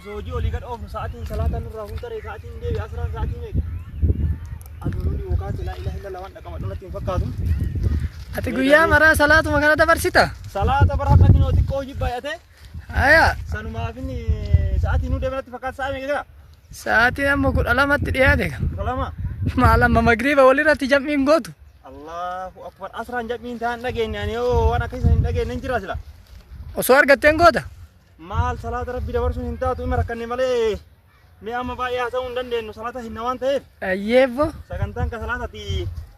Osoo hojii olii gad oofnu sa'aatiin salaata nurraa kun taree sa'aatiin deebi asraan sa'aatii meeqa? Aduun hundi yookaan laa ilaaha illallah waan dhaqama dhumatti hin fakkaatu. Ati guyyaa maraa salaatuma kana dabarsita? Salaata bara har'a kinoo xiqqoo hojii baay'ate Haya, sanumaaf inni sa'aatii nu deemanatti fakkaata sa'a meeqa jira? Sa'aatiin amma 12tti dhiyaate. 12. Maal amma magriiba walirratti jam'iin gootu? Allahu akbar asraan jam'iin ta'an dhageenye ani yoo waan akka isa hin dhageenye hin jira sila. Osoo argatteen goota? Maal salaata rabbi dabarsuun hin taatu ima rakkanne malee mee amma baay'ee haasa'uu hin dandeenyu salaata hinna waan ta'eef. Ayyeebbo. Sagantaan ka salaatati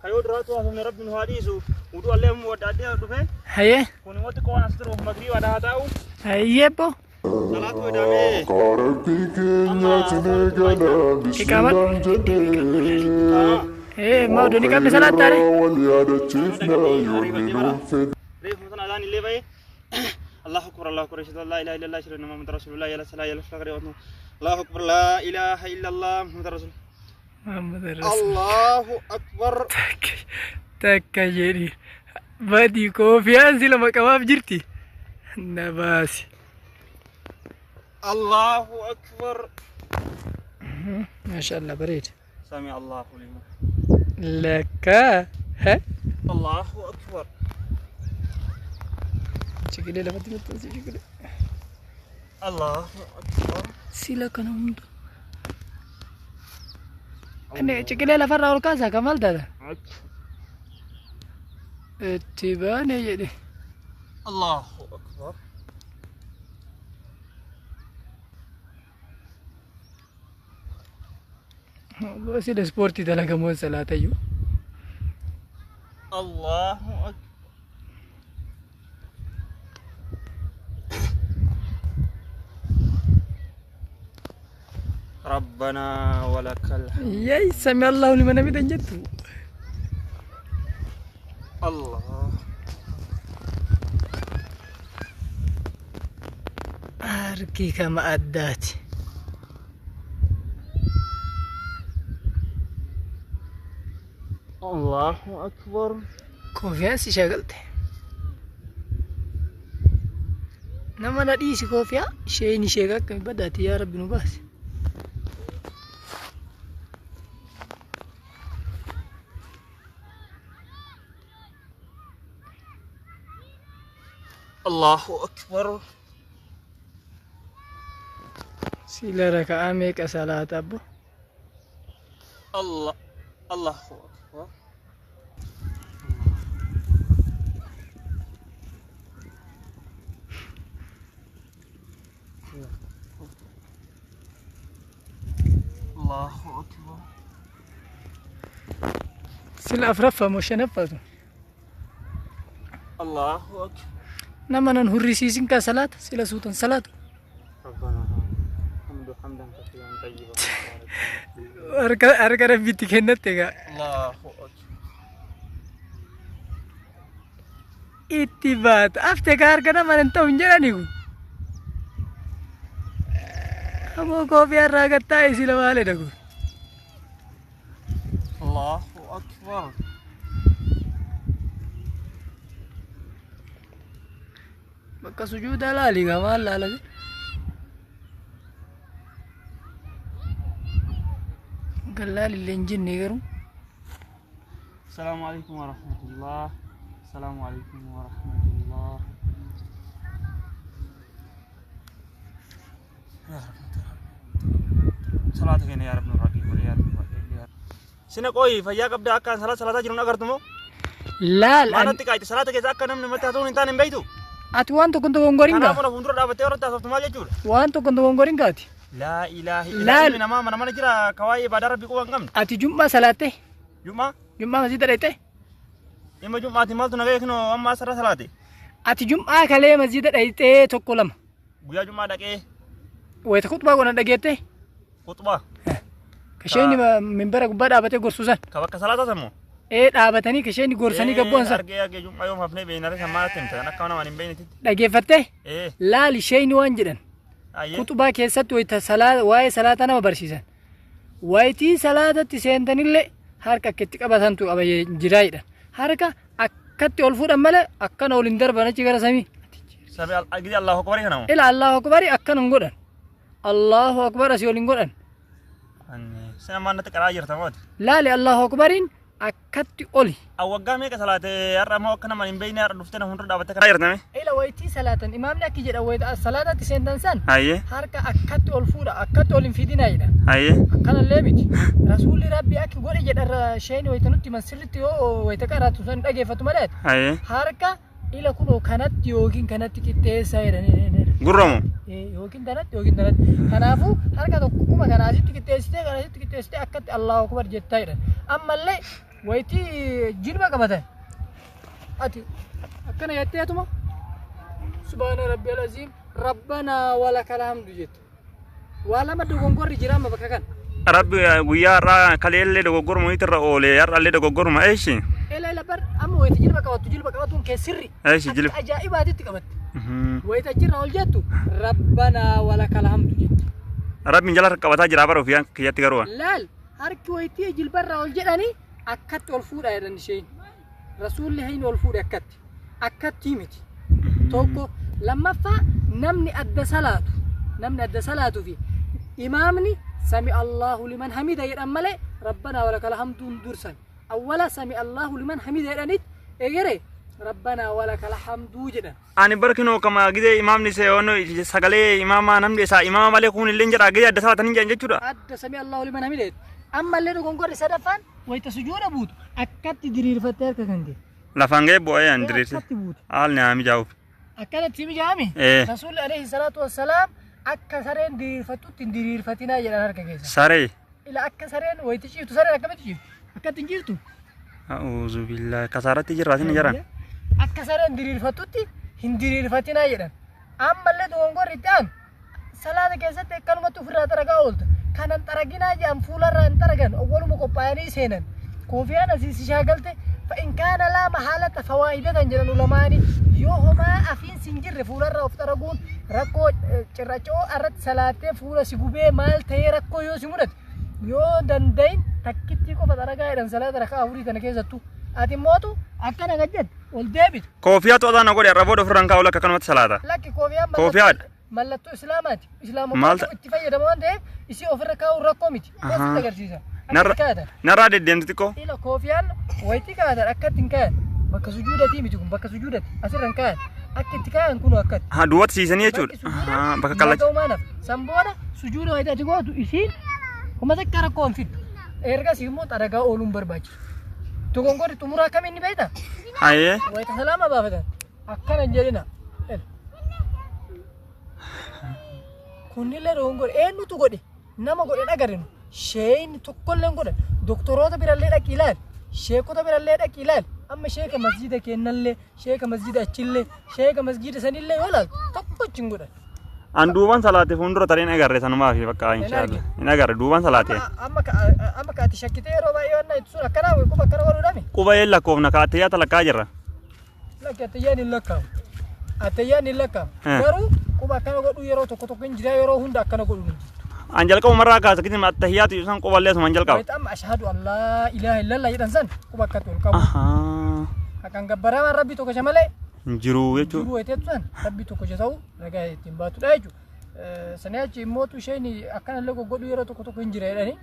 ka yoo duraatu haasofne rabbi nu haa dhiisu wuduu allee amma wadda addee dhufe Hayyee. kun immoo xiqqoo waan as turuuf magriiba dhaa taa'u Ayyeebbo. salaatu edaamee Rabbii keenyaatti eegala bismillaan jedhee. Ee ma oduu ni qabne salaattaare. Wal yaadachiifna yoo inni nuun fedhe. Reefu sana adaan illee ba'ee Allahu akbar Allahu akbar ashhadu an la ilaha illallah ashhadu anna muhammadan rasulullah ya la ya la Allahu akbar la ilaha illallah muhammadan rasul Muhammad Rasul. Allahu akbar. Takka takka jedhi. Badii koofiyaan si lama qabaaf jirti. Na baasi. Allahu akbar. Maashaallah bareeda. Sami Allahu liman. Lakkaa. He? Allahu akbar. Ciqilee lafatti maxxansi ciqilee. Allahu akbar. Sila kana hunda. Inni ciqilee lafarraa ol kaasaa kan maal taata? Itti baane jedhe. Allahu akbar. Sila ispoortii dalagamuun salaatayyuu. Allahu akbar. ربنا ولك الحمد. Yay sami Allahu liman hamidan jettu. الله. Harki kama addaati. Allahu akbar. Koofiyaan si shagalte. Nama na dhiisi koofiyaa isheen ishee akkami badaati yaa rabbi nu baasi. Allahu akbar. Sila raka'aa meeqa salaata abbo? Allah. Allahu akbar. Allahu akbar. Sila afraffaa moo shanaffaatu? Allahu akbar. Nama nan hurrisiisin kaa salaata sila suutan salaatu. ربنا حمد حمدا كثيرا طيبا Harka harka rabbitti kennatte egaa. الله اكبر. Itti baata. Afte kaa harka nama nan ta'u hin jedhani kun. Amoo koofiyaa irraa gad taa'e sila maalidha kun? الله اكبر. Bakka sujuudaa laali gaa maal laala? Gallaal illee hin jenne garuu. السلام عليكم ورحمة الله. السلام عليكم ورحمة الله. يا رب صلاتك يا رب نراقي يا رب يا رب سنة قوي فيا قبل أكان صلاة صلاة جنون أقرتمو. Laal ما نتي كايت صلاة كيس أكان نمني متى تون إنتان بيتو. Ati waan tokko hin dogongorin أنا gaa. أنا فندر دابتي ورد تصفت ما جول. Waan tokko hin dogongorin gaati. لا إله إلا لا. الله. ما من من جرا كواي بدر بيقوم قم. Ati jum'aa salaatte? جمعة. Jum'aa masjiida dhayxe? إما جمعة مالتو نغير كنو أما سر صلاتي. Ati jum'aa kalee masjiida dhayxee tokko lama. Guyyaa jum'aa dhaqee. Wayita khutbaa godhan dhageette? Khutbaa. Kasheen minbara gubbaa dhaabatee gorsu san. Ka bakka salaataa san moo? Ee dhaabatanii kasheen gorsanii gabbu'an san. Argee argee jum'aa yoom hafnee beeknaree san maal himta kan akka namaan hin beeknetti. Dhageeffattee? Ee. Laali isheen waan jedhan. Ayyee. Khutbaa keessatti wayita waa'ee salaataa nama barsiisan. Wayitii salaatatti seentanillee harka akka itti qabatantu qaba jiraa jedhan. Harka akkatti ol fuudhan malee akkana ol hin darban achi gara samii. Sabi gidi Allahu akbar kana moo? Ila Allahu akbar akkana hin godhan. Allahu akbar asii ol hin godhan. Sin ammaan natti qaraa jirta mooti. Laali Allahu akbariin akkatti oli. An waggaa meeqa salaate har'a immoo akka nama hin beekne har'a dhuftee na fuuldura dhaabattee karaa jirtame. Ila wayitii salaatan imaamni akki jedha wayita salaatatti seentan san Hayyee. harka akkatti ol fuudha akkatti ol hin fidinaa jedha. Hayyee. Akkanallee miti. Rasuulli Rabbi akki godhe jedha irra isheen wayita nutti himan sirriitti yoo wayita qaraatu san dhageeffatu malee Hayyee. harka ila kunoo kanatti yookiin kanatti qixxeessaa jedhanii. Gurramu. Yookiin tanatti yookiin tanatti. Kanaafuu harka tokko kuma kana asitti qixxeessitee kana asitti qixxeessitee akkatti Allahu Akbar jettaa jedhan. Ammallee wayitii jilba qabatan. Ati akkana jettee atuma Subhaana Rabbiyal Aziim Rabbanaa walakal hamdu jette. Waa lama dogongorri jira amma bakka kana. Rabbi guyyaa har'aa kaleellee dogoggoruma irra oole har'allee dogoggoruma eeshi. Ela ela bar amma wayita jilba qabattu jilba qabatuun kee sirri. Eeshi jilba. Akka ajaa'ibaatitti qabatte. Wayita achirraa ol jettu Rabbanaa walakal hamdu jette. Rabbiin jala qabataa jira bara ofii kiyyatti garuu. Laal harki wayitii jilbarraa ol jedhanii akkatti ol fuudha jedhan isheen. Rasuulli hayni ol fuudhe akkatti. Akkatti miti. Tokko lammaffaa namni adda salaatu namni adda salaatuu fi imaamni sami Allahu liman hamida jedhan malee Rabbanaa walakal hamduun dursan. Awwala sami Allahu liman hamida jedhanit egere Rabbanaa walakal hamduu jedhan. Ani barkinoo kama gidee imaamni sagalee imaamaa namni isaa imaama malee kun illee jedha gidee adda salaatanii jedhan jechuudha. Adda sami Allahu liman hamida jedhu. Ammallee dogongorri sadaffaan wayita sujuuda buutu akkatti diriirfattee harka kan kee. Lafaan ga'ee bu'ee an diriirse. Akkatti buutu. Haalni haa mijaa'uuf. Akkanatti si mijaa'ame? Ee. Rasuulli alayhi salaatu wassalaam akka sareen diriirfattutti hin diriirfatinaa jedhan harka keessa. Saree. Ila akka sareen wayitti ciiftu sareen akkamitti ciiftu? Akkatti hin ciiftu? A'uuzu billaahi kasaaratti jirraatin jaran. Akka sareen diriirfattutti hin diriirfatinaa jedhan. Ammallee dogongorri itti aanu salaata keessatti akkanumatti ofirraa xaragaa oolta. Kanan xaraginaa jedhan fuularraa hin xaragan awwaluma qophaa'anii seenan. Koofiyaan asii si shaagalte fa'in kaana laa mahaalata fawaa'idatan jedhan ulamaani yoo homaa afiin sin jirre fuularraa of xaraguun rakkoo cirrachoo irratti salaattee fuula si gubee maal ta'ee rakkoo yoo si mudate yoo danda'in takkittii qofa xaragaa jedhan salaata rakaa afurii kana keessattuu ati mootu akkana gad jette ol deebitu. Koofiyaa to'ataa na godhe har'a booda ofirraan kaa'u lakka akkanumatti salaata. Lakki koofiyaan Koofiyaadha. mallattoo islaamaati. Maal Islaamummaa ta- itti fayyadama waan ta'eef isii ofirra kaa'uun rakkoo miti. Ahaa. Sitti agarsiisa. Akka Narra itti kaa'atan. narraa deddeemti xiqqoo. Ila koofiyaan wayitii kaa'atan akka ittiin kaa'an. Bakka sujuudatii miti kun bakka sujuudati asirra hin kaa'an. Akka itti kaa'an kun akkatti. Haa duwwaatti siisanii jechuudha. Bakki sujuuda Ahaa, Bakka kallacha. naga'umaa naaf. San booda sujuuda wayitii ati gootu isiin kuma takka rakkoo hin fiddu. Ergasii immoo xaragaa ooluun barbaachisu. Dogongorri xumuraa kam inni beektaa? Hayyee. Wayita salaama baafatan akkana hin jedhina. Kunillee dogongora eenyutu godhe nama godhe dhagarinu sheeyni tokkollee hin godhan doktoroota birallee dhaqi ilaali sheekota birallee dhaqi ilaali amma sheeka masjiida kennallee sheeka masjiida achillee sheeka masjiida sanillee yoo ilaaltu tokkochi hin godhan. An duubaan salaate fuuldura tareen agarre sanumaa fi bakka inshaallah. Hin agarre duubaan salaate. Amma ka ati shakkitee yeroo baay'ee waan itti sun akkanaa quba akkana godhuudhaami. Quba een lakkoofna ka attiyyaa talakkaa jirra. Lakki attayyaan hin lakkaa'amu. Attayyaan hin lakkaa'amu. Garuu quba akkana godhuu yeroo tokko tokko hin jira yeroo hunda akkana godhuun hin jirtu. An jalqabumarraa kaasa kitin attahiyyaatu isaan quballee asumaan jalqaba. Wayita amma ashhadu an laa ilaaha illallah jedhan san quba akkatti ol qabu. Ahaa. Haqaan gabbaramaan rabbi tokko isa malee Hin jiru jechuudha. jiru wayiteetu san rabbi tokko isa ta'uu ragaa ittiin baatudha jechuudha. Sanii achi immootu isheen akkanallee goggodhuu yeroo tokko tokko hin jira jedhanii.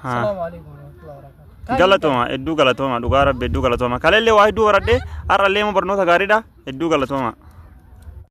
Haa. Salaamu alaikum warahmatullahi wabarakatuh. Galatooma hedduu galatooma dhugaa rabbi hedduu galatooma. Kaleellee waa hedduu baradhee har'allee immoo barnoota gaariidha hedduu galatooma.